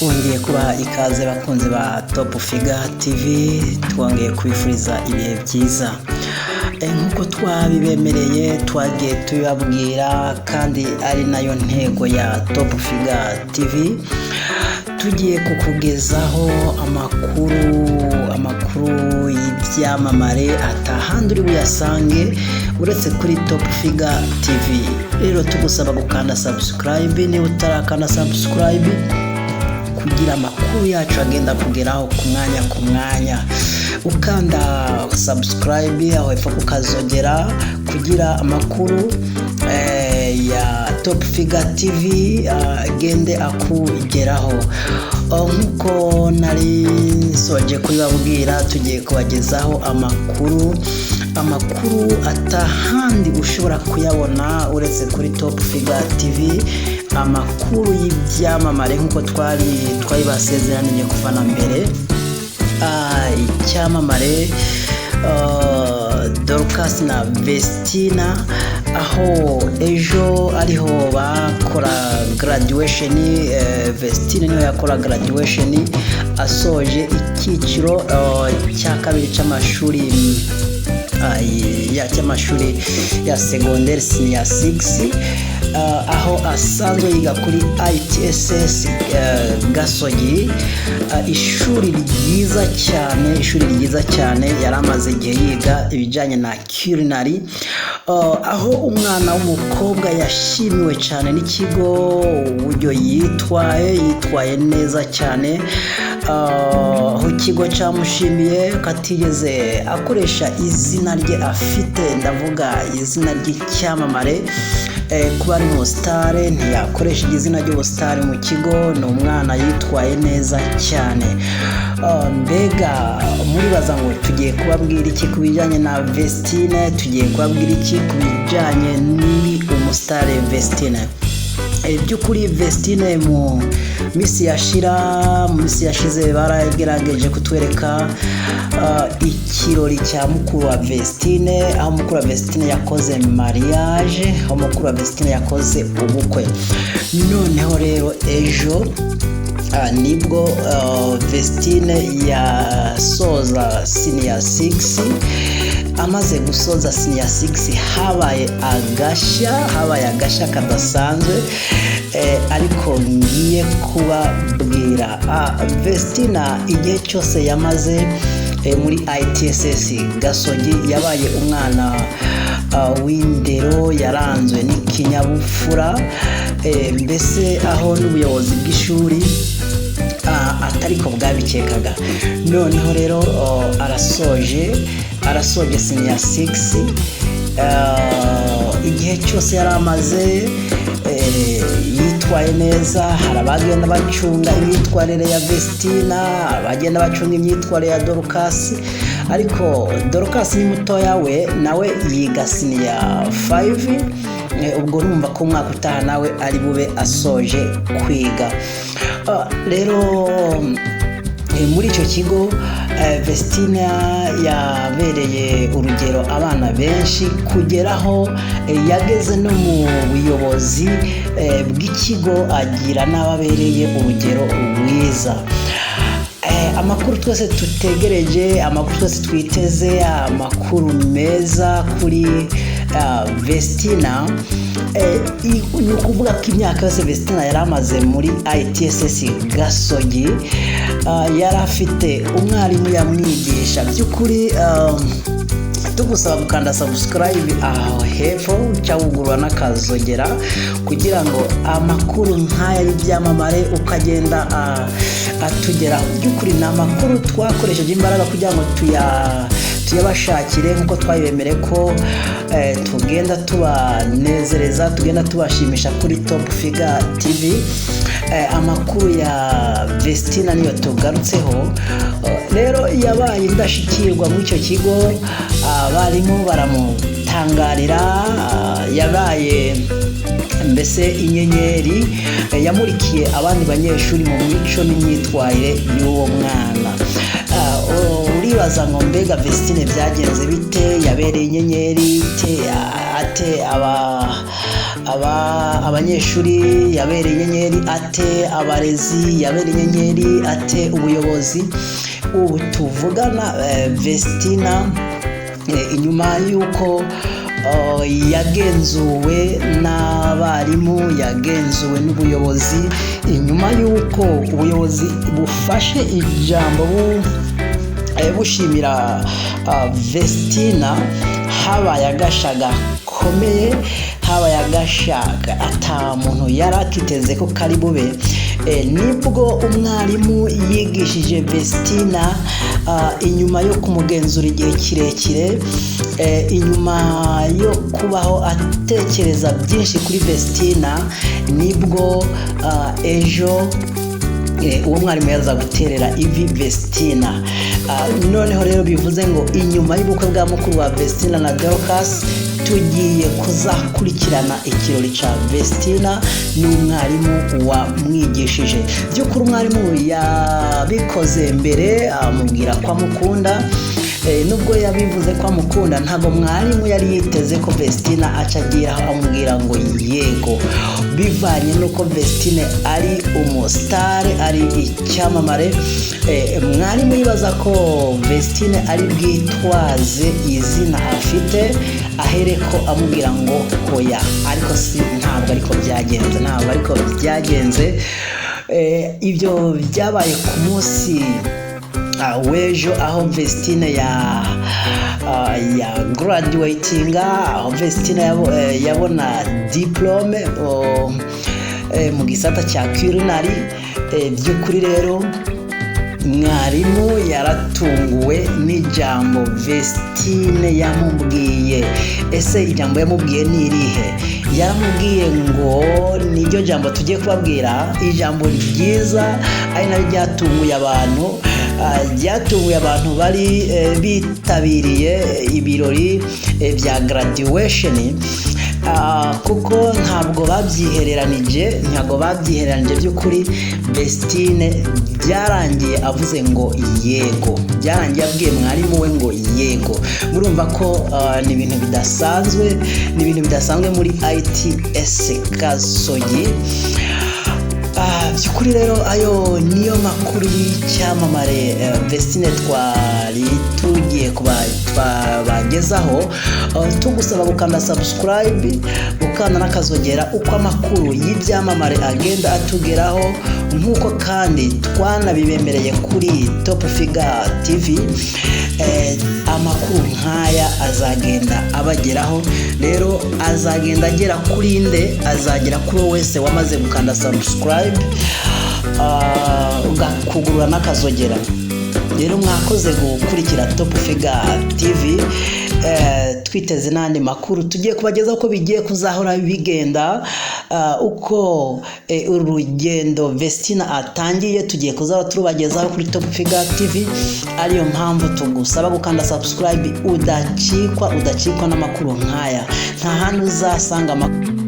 Twongeye kubaha ikaze, bakunzi ba Top Figure TV. Twongeye kubifuriza ibihe byiza. Nk'uko twabibemereye, twagiye tubibabwira, kandi ari nayo ntego ya Top Figure TV, tugiye kukugezaho amakuru y'ibyamamare atahandi uri buyasange uretse kuri Top Figure TV. Rero tugusaba gukanda subscribe niba utarakanda subscribe, kugira amakuru yacu agenda kugeraho ku mwanya ku mwanya. Ukanda subscribe aho hepfo kukazogera, kugira amakuru ya Top Figure TV agende akugeraho. Nk'uko nari nsoje kubibabwira, tugiye kubagezaho amakuru atahandi ushobora kuyabona uretse kuri Top Figure TV, amakuru y'ibyamamare nk'uko twari twabibasezeraniye kuva na mbere. Icyamamare Dorcas na Vestina, aho ejo ariho bakora graduation. Vestine niho yakora graduation, asoje icyiciro cya kabiri cy'amashuri ya segonderi, senior 6, aho asanzwe yiga kuri ITSS Gasogi, ishuri ryiza cyane, ishuri ryiza cyane. Yari amaze igihe yiga ibijyanye na culinary, aho umwana w'umukobwa yashimiwe cyane n'ikigo uburyo yitwaye neza cyane, aho ikigo cyamushimiye ko atigeze akoresha izina rye afite, ndavuga izina ry'icyamamare, kuba ari umusitare, ntiyakoresha izina ry'ubusitari mu kigo. Ni umwana yitwaye neza cyane. Mbega muribaza ngo tugiye kubabwira iki ku bijyanye na Vestine? Tugiye kubabwira iki ku bijyanye ni umusitari Vestine? By'ukuri Vestine mu minsi yashize baragerageje kutwereka ikirori cya mukuru wa Vestine, aho mukuru wa Vestine yakoze mariage, aho mukuru wa Vestine yakoze ubukwe. Noneho rero ejo nibwo Vestine yasoza senior 6. Amaze gusoza senior 6, habaye agashya kadasanzwe, ariko ngiye kubabwira. Vestina igihe cyose yamaze muri ITSS Gasogi yabaye umwana w'indero, yaranzwe n'ikinyabupfura, mbese aho n'ubuyobozi bw'ishuri atariko bwabikekaga. Noneho rero arasoje senior 6. Igihe cyose yari amaze yitwaye neza. Hari abagenda bacunga imyitwarire ya Vestina, abagenda bacunga imyitwarire ya Dorcas, ariko Dorcas ni mutoya, we nawe yiga senior 5. Ubwo urumva ko umwaka utaha nawe ari bube asoje kwiga. Rero muri icyo kigo Vestina yabereye urugero abana benshi, kugeraho yageze no mu buyobozi bw'ikigo, agira n'ababereye urugero rwiza. Amakuru twese tutegereje, amakuru twese twiteze, amakuru meza kuri Vestina, ni ukuvuga ko imyaka yose Vestina yari amaze muri ITSS Gasogi, yari afite umwarimu yamwigisha. By'ukuri tugusaba gukanda subscribe aho hepfo cyangwa ugurura n'akazogera, kugira ngo amakuru nk'aya y'ibyamamare ukagenda atugeraho. By'ukuri ni amakuru twakoresheje imbaraga kugira ngo tuyabashakire, nk'uko twabibemereye ko tugenda tubanezereza, tugenda tubashimisha kuri Top Figure TV. Amakuru ya Vestina niyo tugarutseho. Rero yabaye indashyikirwa muri icyo kigo, abarimu baramutangarira. Yabaye mbese inyenyeri yamurikiye abandi banyeshuri mu mico n'imyitwarire y'uwo mwana. Uribaza ngo mbega Vestine byagenze bite? Yabereye inyenyeri ate aba Abanyeshuri yabereye inyenyeri ate? Abarezi yabereye inyenyeri ate? Ubuyobozi? Ubu tuvugana, Vestina, inyuma y'uko yagenzuwe n'abarimu, yagenzuwe n'ubuyobozi, inyuma y'uko ubuyobozi bufashe ijambo bushimira Vestina, habaye agasha gakomeye, habaye agasha ata muntu yari akiteze ko kari bube. Nibwo umwarimu yigishije Vestina, inyuma yo kumugenzura igihe kirekire, inyuma yo kubaho atekereza byinshi kuri Vestina, nibwo ejo uwo mwarimu yaza guterera ivi Vestina. Noneho rero bivuze ngo inyuma y'ubukwe bwa mukuru wa Vestina na Dorcas, tugiye kuzakurikirana ikirori cya Vestina n'umwarimu wamwigishije. By'ukuri umwarimu yabikoze mbere amubwira ko amukunda. Nubwo yabivuze ko amukunda, ntabwo mwarimu yari yiteze ko Vestina aca agira amubwira ngo yego, bivanye n'uko Vestine ari umusitari, ari icyamamare. Mwarimu yibaza ko Vestine ari bwitwaze izina afite, ahereko amubwira ngo hoya, ariko si ntabwo ariko byagenze, ntabwo ariko byagenze. Ibyo byabaye ku munsi w'ejo, aho Vestine ya graduatinga, aho Vestine yabona diplôme mu gisata cya culinary. By'ukuri rero mwarimu yaratunguwe n'ijambo Vestine yamubwiye. Ese ijambo yamubwiye ni irihe? Yaramubwiye ngo, niryo jambo tugiye kubabwira, ijambo ryiza ari naryo ryatunguye abantu, ryatunguye abantu bari bitabiriye ibirori bya graduation, kuko ntabwo babyihereranije, ntabwo babyihereranije. By'ukuri Vestine byarangiye avuze ngo yego, byarangiye abwiye mwarimu we ngo yego. Murumva ko ni ibintu bidasanzwe, ni ibintu bidasanzwe muri ITS Gasogi. By'ukuri rero ayo niyo makuru y'icyamamare Vestine twari tugiye kubagezaho. Tugusaba gukanda subscribe, ukanda n'akazogera, uko amakuru y'ibyamamare agenda atugeraho, nk'uko kandi twanabibemereye kuri Top Figure TV. Amakuru nk'aya azagenda abageraho. Rero azagenda agera kuri nde? Azagera kuri wowe wese wamaze gukanda subscribe, ugakugurura n'akazogera. Rero mwakoze gukurikira Top Figure TV. Twiteze n'andi makuru tugiye kubagezaho uko bigiye kuzahora bigenda, uko urugendo Vestina atangiye, tugiye kuzahora turubagezaho kuri Top Figure TV. Ariyo mpamvu tugusaba gukanda subscribe, udacikwa n'amakuru nk'aya. Nta handi uzasanga amakuru.